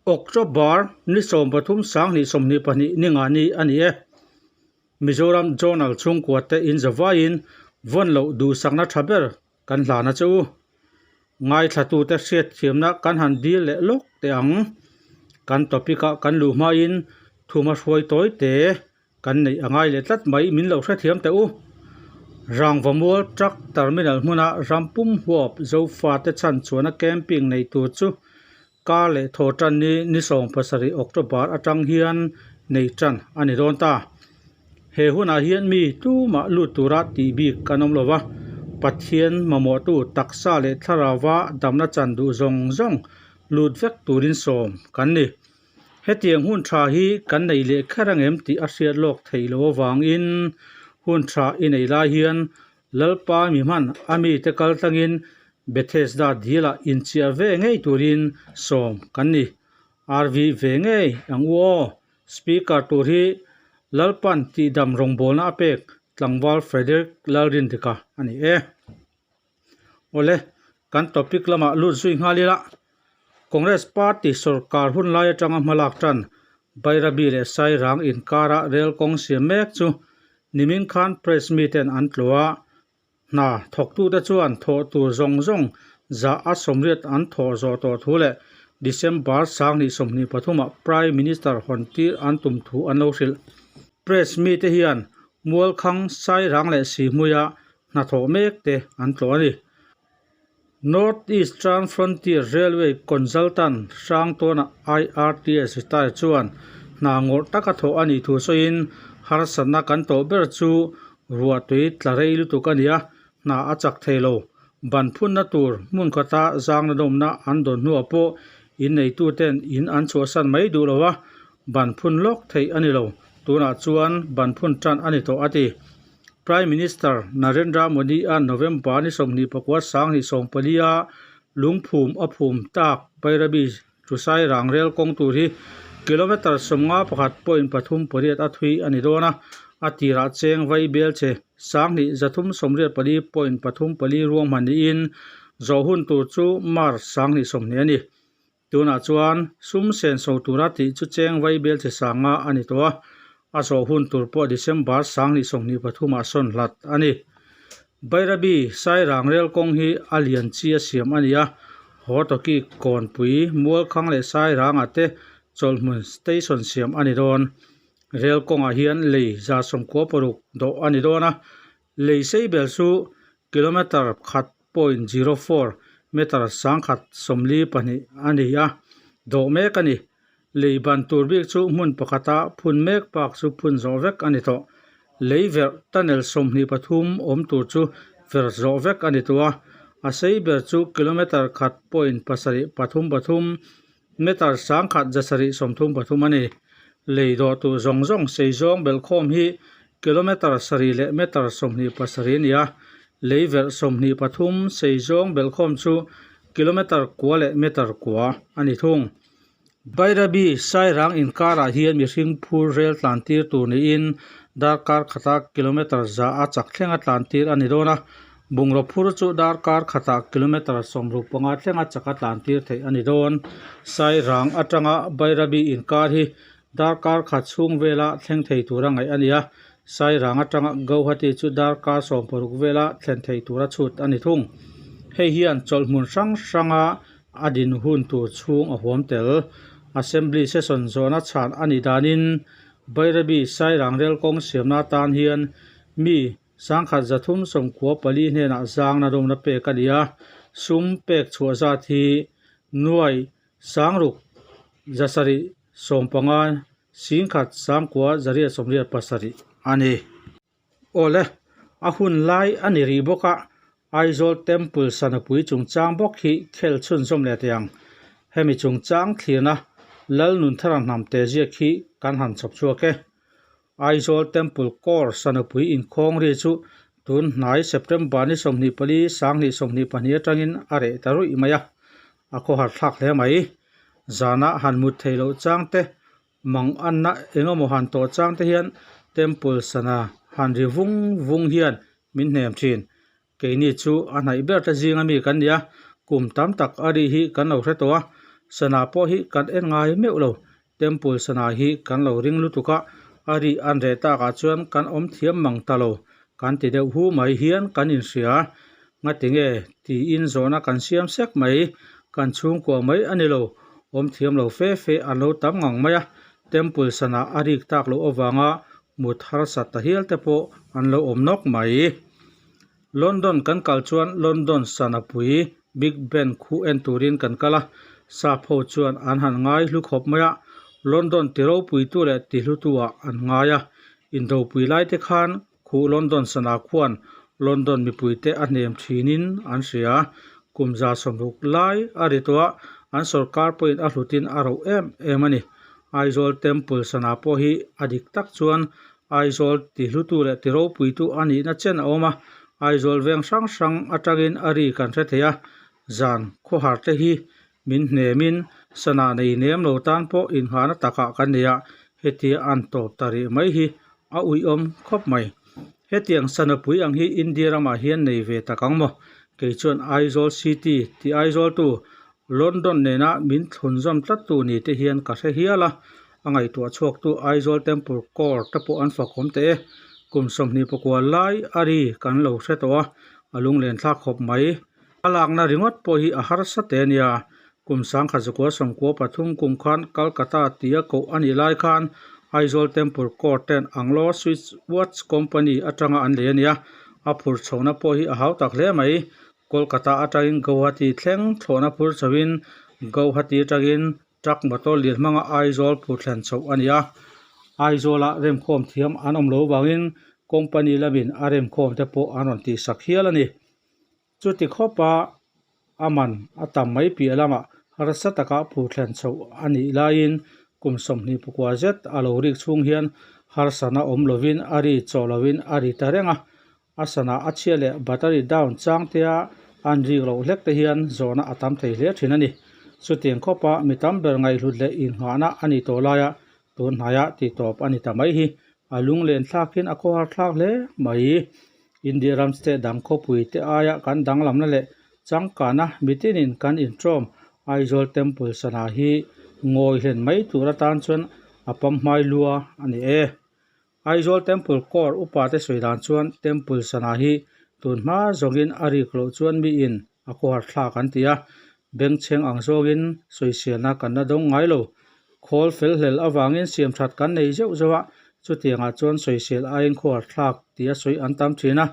October ni 13 2022 ni nga ni a ni e. Mizoram Journal chhungkua te in zavaiin vawn loh duhsakna tha ber kan hlan a che u. Ngaithlatute hriatthiamna kan han dil leh lawk teh ang. Kan topic ah kan luh hmain thuma hruai tawi te kan neih a ngai leh tlat mai min lo hrethiam teh u. Rangvamual truck terminal hmuna rampum huap Zofate chhan chuana camping nei tur chu kar leh thaw tan ni ni 17 October atang hian nei tan a ni dawn ta. He hunah hian mi tumah lut tura tih bik kan awm lo va, Pathian mamawhtu taksa leh thlarauva damna chan duh zawng zawng lut vek turin sawm kan ni. Hetiang hun tha hi kan nei leh kher angem tih a hriat lawk theih loh avangin hun tha i nei lai hian Lalpa mi hman a mite kal tlangin Bethesda dilah inchiah ve ngei turin sawm kan ni. RV ve ngei ang u aw. Speaker tur hi Lalpan tihdam rawngbawlna a pek tlangval Frederick Lalrindika a ni e. Awle, kan topic lamah lut zui nghal ila. Congress party sorkar hun lai atanga hmalak tan Bairabi leh Sairang inkara rel kawng siam mek chu nimin khan press miten an tlawh a. Hna thawktute chuan thawh tur zawng zawng zah a 80 an thawh zawh tawh thu leh December 2023 ah Prime Minister hawn tir an tum thu an lo hrilh. Press mite hian Mualkhang, Sairang leh Sihhmuia hnathawh mek te an tlawh a ni. North Eastern Frontier Railway Consultant Hrangtawna IRTS retire chuan hna ngawrh taka thawh a nih thu sawiin harsatna kan tawh ber chu ruahtui tla rei lutuk a ni a, hna a chak thei lo. Ban phunna tur hmun khata zangna dawmna an dawn hnuah pawh inneituten in an chhuahsan mai duh lo a, ban phun lawk theih a ni lo. Tunah chuan ban phun tan a ni tawh a ti. Prime Minister Narendra Modi-a November ni 29 2014 a lungphum a phum tak Bairabi Tusai rang rel kawng tur hi kilometre 51.38 a thui a ni dawn a, a tirah cheng vai bel che 2384.34 ruang hman niin zawh hun tur chu March 2020 a ni. Tunah chuan sum senso tura tih chu cheng vai bel che sanga a ni tawh a, a zawh hun tur pawh December 2023 ah sawn hlat a ni. Bairabi Sairang rel kawng hi a lian chi a siam a ni a, Hawtawki Kawnpui, Mualkhang leh Sairangah te chawlhhmun station siam a ni dawn. Rel kawngah hian lei 96 dawh a ni dawn a, lei sei bel chu kilometre 1.04 meter 142 a ni a, dawh mek a ni. Lei ban tur bik chu hmun pakhata phun mek bak chu phun zawh vek a ni tawh. Lei verh tunnel 23 awm tur chu verh zawh vek a ni tawh a, a sei ber chu kilometre 1.733 meter 1,733 a ni. Lei dawh tur zawng zawng sei zawng belhkhawm hi kilometre 7 leh meter 27 a ni a, lei verh 23 sei zawng belhkhawm chu kilometre kua leh meter kua a ni thung. Bairabi Sairang inkarah hian mihring phur rel tlan tir tur niin darkar khata kilometre 100 a chak thlenga tlan tir a ni dawn a, bungraw phur chu darkar khatah kilometre 65 thlenga chaka tlan tir theih a ni dawn. Sairang atanga Bairabi inkar hi darkar khat chhung vela thleng thei tura ngaih a ni a, Sairang atanga Guwahati chu darkar 16 vela thlen thei tura chhut a ni thung. Hei hian chawlhhmun hrang hranga a din hun tur chhung a huam tel. Assembly session zawhna chhan a nih danin Bairabi Sairang rel kawng siamna atan hian mi 1394 hnenah zangna dawmna pek a ni a, sum pek chhuah zat hi nuai 6 7 15 1 9 887 a ni. Awle, a hun lai a ni rih bawk a, Aizawl Temple Sanapui chungchang bawk hi khel chhunzawm leh teh ang. Hemi chungchang thlirna Lalnunthara hnamte ziak hi kan han chhawp chhuak e. Aizawl Temple Corps Sanapui inkhawng ri chu tun hnai September ni 24 2022 atangin a reh ta ruih mai a, a khawhar thlak hle mai. Zana han mut theih loh chang te Mang anna eng emaw han tawh chang te hian temple sana han ri vung vung hian min hnem thin. Keini chu a hnaih ber te zinga mi kan ni a, kum tam tak a ri hi kan lo hre tawh a. Sana pawh hi kan en ngai meuh lo. Temple sana hi kan lo ring lutuk a, a ri an reh takah chuan kan awm thiam mang ta lo. Kan ti deuh hu mai hian kan inhria. Ngati nge tiin zawhna kan siam sek mai. Kan chhungkua mai a ni lo. Awm thiam lo fe fe an lo tam ngang mai a. Temple sana a rik tak loh avanga mut harsat ta hial te pawh an lo awm nawk mai. London kan kal chuan London sanapui Big Ben khu en turin kan kal a, sap ho chuan an han ngai hlu khawp mai a, London ti ropuitu leh ti hlutu ah an ngai a, indopui lai te khan khuh London sana khuan London mipuite a hnem thinin an hria. Kum 160 lai a ri tawh a, an sawrkar pawhin a hlutin a roh em em a ni. Aizawl Temple sana pawh hi a dik tak chuan Aizawl ti hlutu leh ti ropuitu a nihna chen a awm a, Aizawl veng hrang hrang atangin a ri kan hre thei a, zan khawhar te hi min hnemin sana nei nem lo tan pawh inghahna takah kan nei a, hetia an tawp ta rih mai hi a uiawm khawp mai. Hetiang sanapui ang hi India ramah hian nei ve tak ang maw? Kei chuan Aizawl City ti Aizawltu London nena min thlunzawm tlattu ni te hian ka hre hial a, a ngaihtuah chhuaktu Aizawl Temple Court te pawh an fakawm teh e. Kum 24 lai a ri kan lo hre tawh a, a lunglen thlak khawp mai. A lakna ringawt pawh hi a harsa teh a nia. Kum 1993 kum khan Calcutta tia koh a nih lai khan Aizawl Temple Court ten Anglo Swiss Watch Company atanga an lei a nia. A phur chhohna pawh hi a hau tak hle mai. Kolkata atangin Guwahati thleng thlawhna phur chhoin Guwahati atangin truck motor lian hmanga Aizawl phur thlen chhoh a ni a. Aizawla remkhawm thiam an awm lo vangin company lamin a remkhawm te pawh an rawn tihsak hial a ni. Chuti khawpa a man a tam mai piah lamah harsa taka phur thlen chhoh a nih laiin kum 29 zet a lo rik chhung hian harsana awm lovin a ri chawh lovin a ri ta reng a. A sana a chhia leh battery down chang tea an rik loh hlek te hian zawhna a tam thei hle thin a ni. Chutiang khawpa mi tam ber ngaihhlut leh inghahna a ni tawh laia tun hnaia tih tawp a ni ta mai hi a lunglen thlakin a khawhar thlak hle mai. India ram state dang khawpui te aia kan danglamna leh changkana mitinin kan intawm Aizawl Temple sana hi ngawi hlen mai tur atan chuan a pamhmai lua a ni e. Aizawl Temple Court upa te sawi dan chuan Temple sana hi tun hma zawngin a rik loh chuan miin a khawhar thlak an ti a, bengchheng ang zawngin sawiselna kan la dawng ngai lo. Khawl fel hlel avangin siam that kan nei zeuh zeuh a, chutiangah chuan sawisel aiin khawhar thlak tia sawi an tam thin a,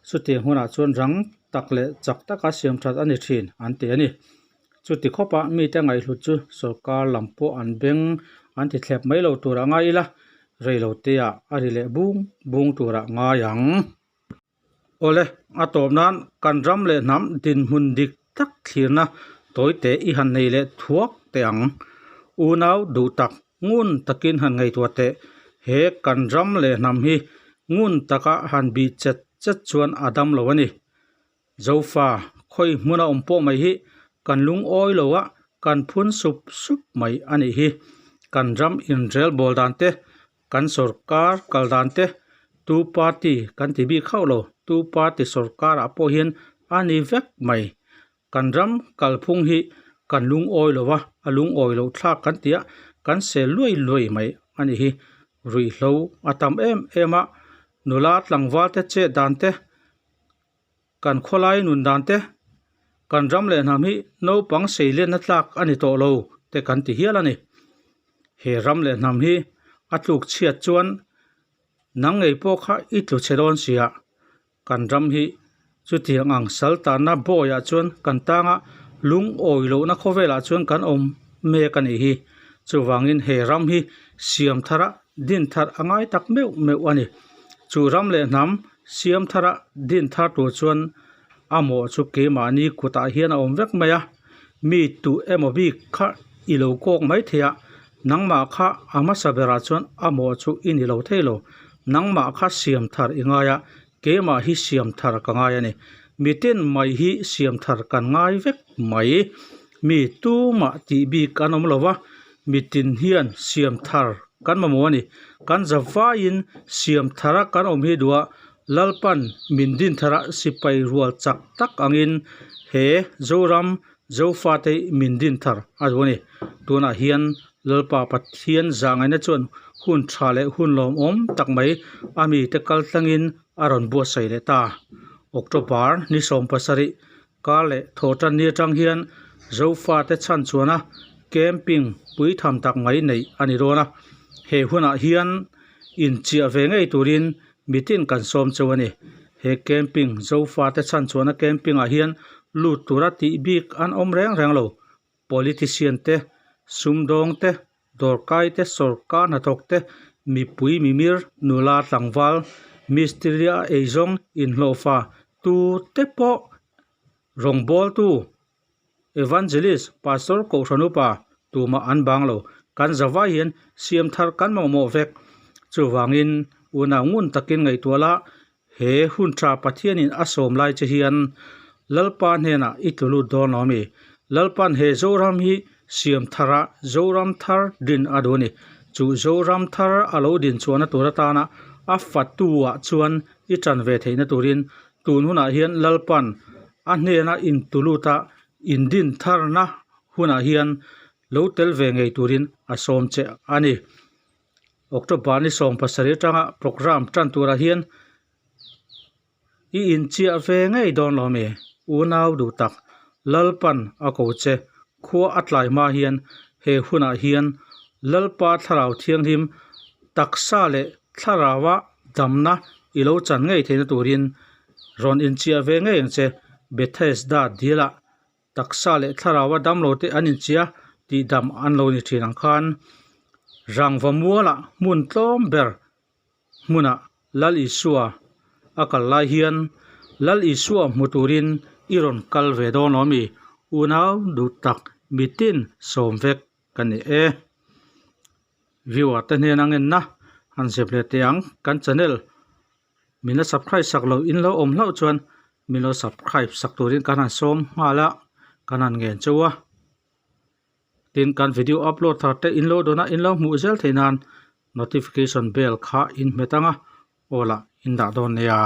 chutiang hunah chuan rang tak leh chak taka siam that a ni thin an ti a ni. Chuti khawpa mite ngaihhlut chu sawrkar lam pawh an beng an ti thlep mai lo turah ngai ila, reiloteah a ri leh bung bung turah ngai ang. Awle, a tawp nan kan ram leh hnam dinhmun dik tak thlirna tawite i han nei leh thuak teh ang. Unau duh tak ngun takin han ngaihtuah teh, he kan ram leh hnam hi ngun taka han bih chet chet chuan a dam lo a ni. Zofa, khawi hmuna awm pawh mai hi kan lungawi lo a, kan phun sup sup mai a nih hi. Kan ram inrel bawl dan te, kan sawrkar kal dan te, tu party kan ti bik hauh lo, tu party sawrkarah pawh hian a ni vek mai. Kan ram kalphung hi kan lungawi lo a, a lungawi loh thlak kan ti a, kan sel luai luai mai a nih hi. Ruihhlo a tam em em a, nula tlangval te chet dan te, Kan khawlai nun dan te, kan ram leh hnam hi naupang seilenna tlak a ni tawh lo te kan ti hial a ni. He ram leh hnam hi a tluk chhiat chuan nang ngei pawh kha i tlu chhe dawn sia. Kan ram hi chutiang ang sal tanna bawiah chuan kan tanga lungawi lohna khawvelah chuan kan awm mek a nih hi. Chuvangin he ram hi siam thara din thar a ngai tak meuh meuh a ni. Chu ram leh hnam siam thara din thar tur chuan a mawh chu keimahni kutah hian a awm vek mai a, mi tu emaw bik kha i lo kawk mai thei a, nangmah kha a hmasa berah chuan a mawh chu i ni lo thei lo. Nangmah kha siam thar i ngai a, keimah hi siam thar ka ngai a ni. Mitin mai hi siam thar kan ngai vek mai. Mi tumah tih bik an awm lo va, mitin hian siam thar kan mamawh a ni. Kan zavaiin siam thara kan awm hi duh a, Lalpan min din thara sipai rual chak tak angin he Zoram. Zofate hi min din thar a duh a ni. Tunah hian Lalpa Pathian zahngaihna chuan hun tha leh hun lawmawm tak mai a mite kal tlangin a rawn buatsaih leh ta. October ni 70 kar leh thawhtan ni atang hian Zofate chhan chuana camping puitham tak mai neih a ni dawn a. He hunah hian inchiah ve ngei turin mitin kan sawm cheu a ni. He camping Zofate chhan chuana camping ah hian lut tura tih bik an awm reng reng lo. Politician te, sumdawng te, dawrkai te, sawrkar hnathawk te, mipui mimir, nula tlangval, mistiri a eizawng inhlawhfa tu te pawh rawngbawltu, Evangelist, Pastor Kohhran upa tumah an bang lo. Kan zavai hian siam thar kan mamawh vek. Chuvangin unau ngun takin ngaihtuah la, he hun tha Pathianin a sawm lai che hian Lalpa hnenah i tlu lut dawn lo ami? Lalpa'n he Zoram hi siam thara Zoram thar din a duh a ni. Chu Zoram thar a lo din chhuahna tur atana a fatu-ah chuan i tan ve theihna turin tun hunah hian Lalpa'n a hnena intulut a indin tharna hunah hian lo tel ve ngei turin a sawm che a ni. October ni 70 atanga programme tan turah hian i inchiah ve ngei dawn lo mi? Unau duh tak, Lalpan a ko che, khua a tlai hma hian he hunah hian Lalpa Thlarau Thianghlim taksa leh Thlaraua damna i lo chan ngei theihna turin rawn inchiah ve ngei ang che. Bethesda dilah taksa leh thlaraua damlo te an inchia tih dam an lo ni thin ang khan rangva mualah hmun tlawm ber hmunah Lal Isua a kal lai hian Lal Isua hmu turin i rawn kal ve dawn lo ami? Unau duh tak mitin sawm vek ka ni e. Viewer te hnena ngenna han zep leh teh ang kan channel min la subscribe sak lo in lo awm hlauh chuan min lo subscribe sak turin kan han sawm nghal a kan han ngen chauh a tin kan video upload thar te in lo dawn a in lo hmuh zel theih nan notification bell kha in hmet ang a aw lah in dah dawn nia.